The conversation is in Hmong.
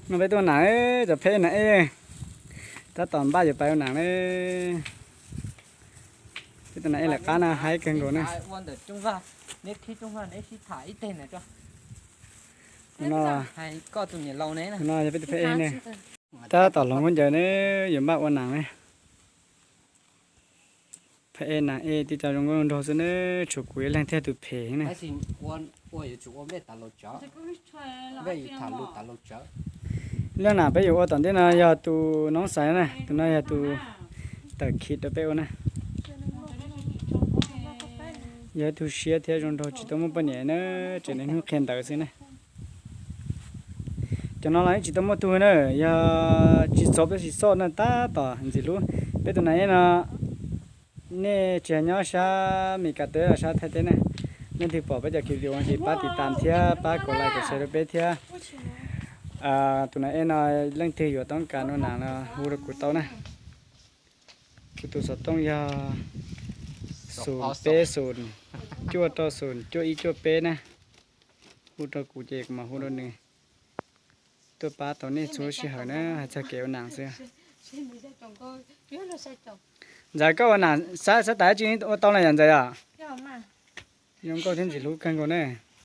No peb tuaj ua nam, cov pheb nam ej, tab tom npaj yuav pais ua nam ne. Peb tus nam ej lawv qab na haib kawg nkaus ne. No, no yog peb tus pheb ej ne. Tab tom hloov khaub ncaws ne, yuav npaj ua nam ne. Pheb ej nam ej tib co zoo nkauj nraug xwb ne, tshuav kuv ib leeg thiab tus phem ne. Lub nam peb yuav ua tom ntej no yog tus noob xaiv na, tus no yog tus tawm khiv rau peb ua na. Yog ib tug siab thiab zoo nraug tsis tau muaj poj niam na, tseem niaj hnub qhia ntawv xwb na. Cov no los yeej tsis tau muaj tug na, yog tsis txhob peb tsis xoj na tab tom ntxim hlub. Peb tus nam ej no nej tsis hais nyob sab Mes Kas teb los sab Thaib teb na, leej twg pom peb cov clip no ces pab tiv tas thiab pab kom like kom share rau peb thiab. Tus nam ej no leej twg yuav toob kas ua nam los hu rau kuv tau na. Kuv tus xov tooj yog xoom peb xoom cuaj rau xoom cuaj ib cuaj peb na. Hu rau kuv ces kuv mam hu rau nws tuaj pab tau nej txhua sij hawm na, hais txog kev ua nam xwb. Ntxawm, koj ua nam sab sab tas tsis ua tau na yom Ntxawm yom? Zoo nkauj thiab ntxim hlub kawg nkaus ne.